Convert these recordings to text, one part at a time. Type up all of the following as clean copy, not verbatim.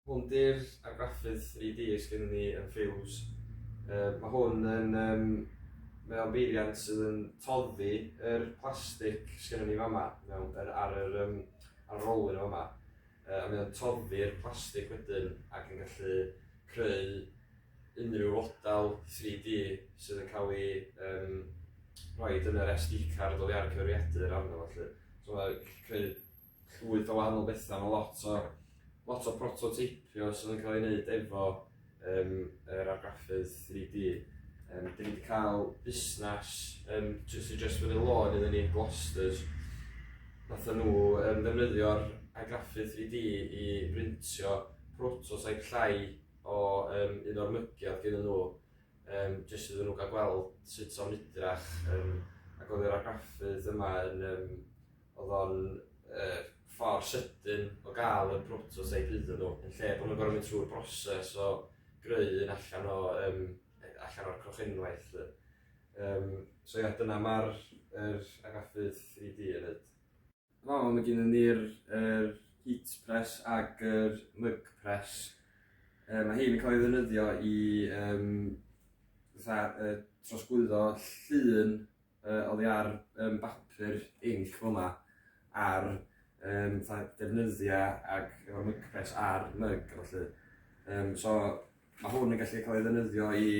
Hwn 'di'r argraffydd 3D sgynnon ni yn Ffiws. Mae hwn yn yym mae o'n beiriant sydd yn toddi yr plastig sgynnon ni fama mewn yr ar yr yym ar yr olwyn yn fama. A mae o'n toddi'r plastig wedyn ac yn gallu creu unrhyw fodel 3D sydd yn cael ei yym rhoid yn yr SD card oddi ar y cyfrifiadur arno fo 'lly. So mae'n gallu creu llwyth o wahanol bethau, mae lot o, lot o prototeipio sydd yn cael ei wneud efo um, yr argraffydd 3D. Um, dyn ni wedi cael busnes um, sydd just fyny lôn iddyn ni, Gloucesters. Nathon nhw um, ddefnyddio'r argraffydd 3D i brintio prototype llai o um, un o'r mygiau oedd gen nhw, um, jyst iddyn nhw gael gweld sut o'n idrach. Um, ac oedd yr argraffydd yma yn um, Oedd o'n yy ffordd sydyn o gael y prototype iddyn nhw, yn lle bod nhw'n gorfod mynd trwy'r broses o greu un allan o yym allan o'r crochenwaith 'lly. Yym so ia, dyna ma'r yr argraffydd 3D yn neud. Fama ma' gynnon ni'r yr heat press ag yr mug press. Yy ma' hein yn cael ei ddefnyddio i yym fatha yy trosglwyddo llun oddi ar yym bapur inc fel 'na ar yym fatha defnyddia ag efo'r mug press ar myg a ballu. Yym so ma' hwn yn gallu cael ei ddefnyddio i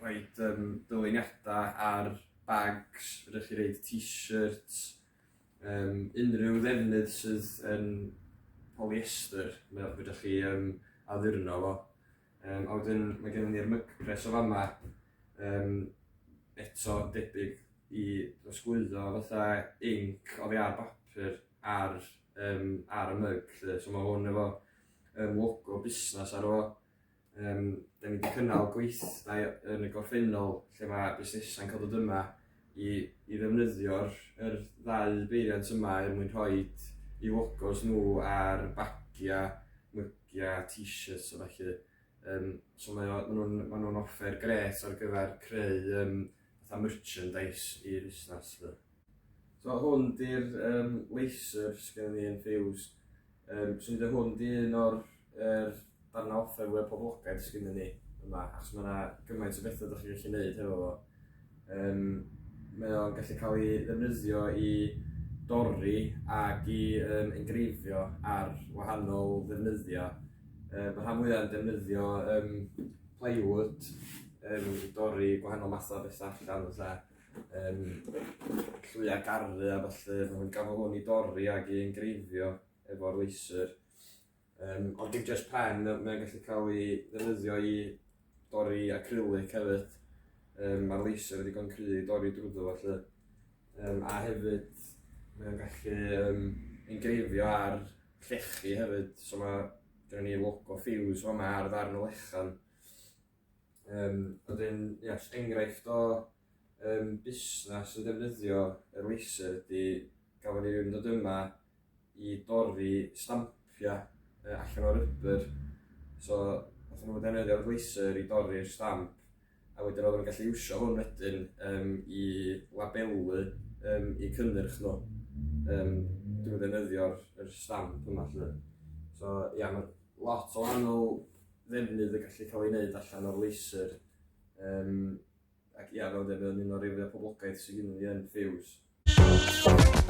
roid yym dyluniada ar bags, fedrwch chi roid t-shirts, yym unrhyw ddefnydd sydd yn polyester mae o fedrwch chi yym addurno fo. Yym a wedyn ma' gennon ni'r mug press o fama yym eto debyg i drosglwyddo fatha inc oddi ar bapur ar yym ar y myg 'lly. So ma' hwn efo yym logo busnes ar fo. Yym 'dan ni 'di cynnal gweithdai yn y gorffennol lle ma' busnesa'n ca'l dod yma i i ddefnyddio'r yr ddau beiriant yma er mwyn rhoid 'u logos nhw ar bagia' mygia, t-shirts a ballu. Yym so mae o ma' nw'n ma' nw'n offer grêt ar gyfer creu yym fatha merchandise i'r fusnas 'lly. So hwn 'di'r yym laser sgynnon ni yn Ffiws. Yym swn i'n deud hwn 'di un o'r yr darna offer fwya poblogaidd sgynnon ni yma achos ma' 'na gymaint o betha 'dach chi gallu neud hefo fo. Yym mae o'n gallu cael ei ddefnyddio i dorri ac i yym engreifio ar wahanol ddefnyddiau. Yy ma' rhan fwya yn defnyddio yym plywood yym i dorri gwahanol matha o betha allan fatha yym llwya garu a ballu. Ma' nw'n gafel hwn i dorri ag i engreifio efo'r laser. Yym ond dim jyst pren yy mae o'n gallu ca'l 'i ddefnyddio i dorri acrylic hefyd. Yym ma'r laser yn ddigon cry i dorri drwddo fo 'lly. Yym a hefyd mae o'n gallu yym engreifio ar llechi hefyd so ma' gynnon ni logo Ffiws fa' 'ma ar ddarn o lechan. Yym wedyn ia jyst enghraifft o yym busnas yn defnyddio yr laser ydi gafon ni rywun dod yma i dorri stampia yy allan o rybr so nathon nhw ddefnyddio'r laser i dorri'r stamp a wedyn oedden nhw'n gallu iwsio hwn wedyn yym i labelu yym eu cynnyrch nhw yym drwy ddefnyddio'r yr stamp yma 'lly. So ia ma' lot o wahanol ddefnydd yn gallu cael ei wneud allan o'r laser yym ac ia fel dweud mae o'n un o'r rei fwya poblogaidd sy gynnon ni yn Ffiws.